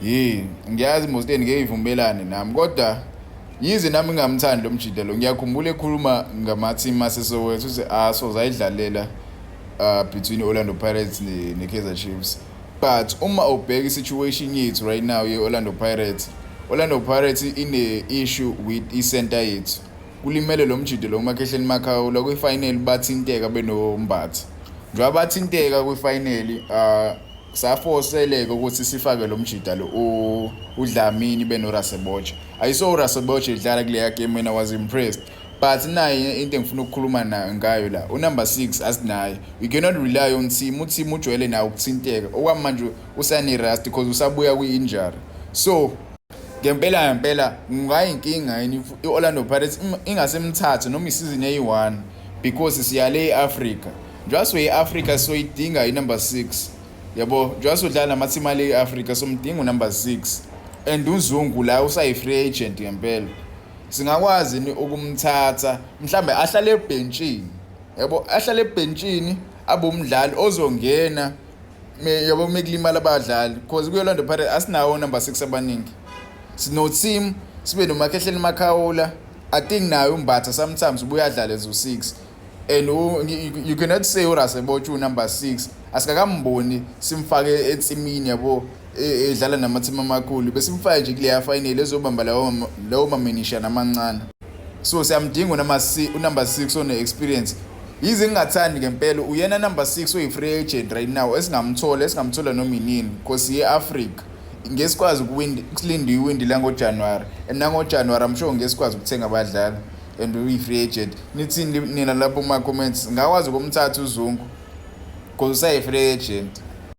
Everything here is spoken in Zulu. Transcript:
Yi, ngiyazi mostly ngeke ivumelane nami, kodwa yize nami ngingamthandi lo mjida lo, ngiyakhumbula ekhuluma ngama-team aseSoweto uthi ah, so zayidlalela between Orlando Pirates ne-Kaizer Chiefs. But uma ubheka i-situation yethu right now ye-Orlando Pirates, Orlando Pirates ine-issue with i-center yethu. Kulimele lo mjido lo uMakhehleni Makhaula kwi-final, bathinteka benoMbatha. Njengoba bathinteka kwi-final, safoseleka ukuthi sifake lo mjida lo uDlamini benoRasebotja. I saw uRasebotja edlala kuleya game and I was impressed. But naye into engifuna ukukhuluma ngayo la, unumber 6 asinaye. We cannot rely on team. UTeam ujwayele nawo ukuthinteka. Okwamanje usane-rust because usabuya kwi-injury. So ngempela ngempela kungayinkinga yini i-Orlando Pirates ingasemthathe noma isizini eyi-1, because siyale e-Africa? Njengoba siwe e-Africa, soyidinga i-number 6, yabo. Njengoba sodlala nama-team ale e-Africa, somdinga unumber 6, and uZungu la usayi-free agent. Ngempela singakwazi yini ukumthatha, mhlambe ahlale ebhentshini, yabo, ahlale ebhentshini, abe umdlali ozongena, yabo, mekulimala abadlali? Because kuyo-Orlando Pirates asinawo number 6 abaningi. Sino-team, sibe noMakhehleni Makhaula. I think naye uMbatha sometimes ubuye adlale as u-6, and you cannot say uRasebotja unumber 6. Asikakamboni simfake ensimini, yabo, edlala nama-team amakhulu. Besimfake nje kuleya final ezobamba lawo mamenishana amancane. So siyamdinga unumber 6 one-experience. Yize ngingathandi ngempela, uyena number 6 oyi-free agent right now esingamthola noma inini, because ye-Africa ngesikwazi ukulinda iwindi langoJanuwari, and nangoJanuwari I'm sure ngesikwazi ukuthenga abadlali, and uyi-free agent. Nithini nina lapho kuma-comments? Ngakwazi ukumthatha uZungu because usayi-free agent?